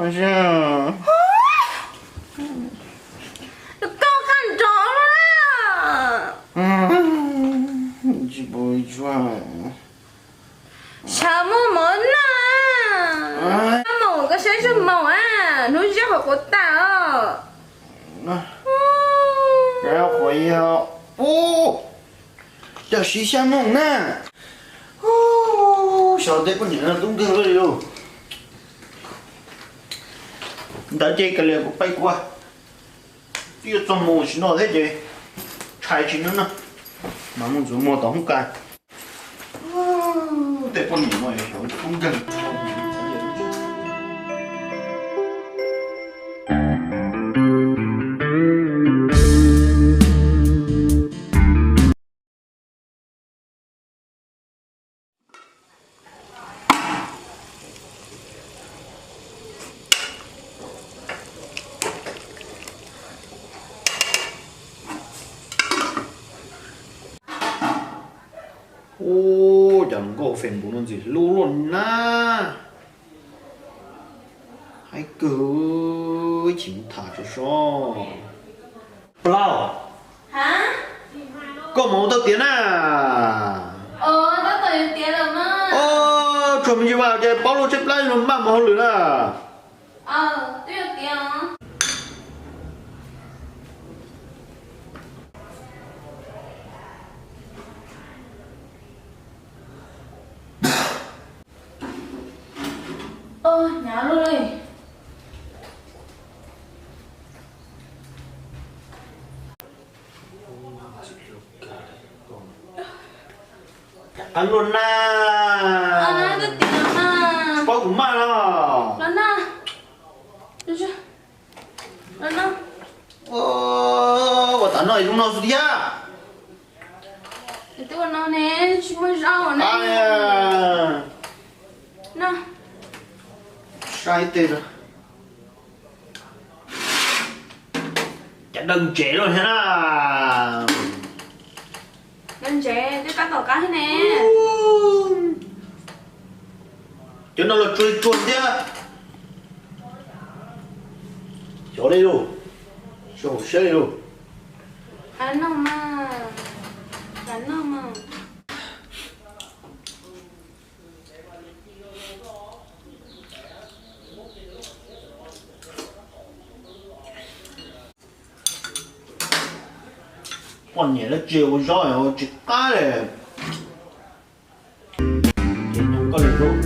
Koj qab nrov na. Tsis pub tsuag. Xav muaj mov noj. Moos koj saib tsug moos a, hnub zeb qhuav quav tag os. Qhuav yog ub, cov siv xya moos na. Xyov tej poj niam no tub nkeeg li lus. Ntawd ces kav liam kuv pais kuv, twb yuav txog mus tsis no thiab ces tshais tsis no na, mas mus ntxuav muag tom hoob kas. Tej poj niam no xyov tub nkeeg. Ub, cov hluas nkauj Facebook no ntxim hlub luaj na. Haib kawg, ib chim mus tham tso so. Plaub, koj mus tau tiav na. Os, tsuas me ntsis vaj ces paub lub tsheb plab los npaj mus hauj lwm na. Hnyav luaj li. Qab luaj na. Paub kuv maj los. Ua tas no zoo no xwb thiab. Twb ua no ne, tsis muaj zaub na. Saib tej no. Cov daws ntsev los thiab na. Daws ntsev twb qab tom qab thiab ne. Cov no los tsuag tsuag thiab. Xyov li lauj, xyov hauv siab li lauj. Noj mas, noj mas. Poj niam lawv tsis ua zaub ua tsis qab li. Ces nyob koj li lub.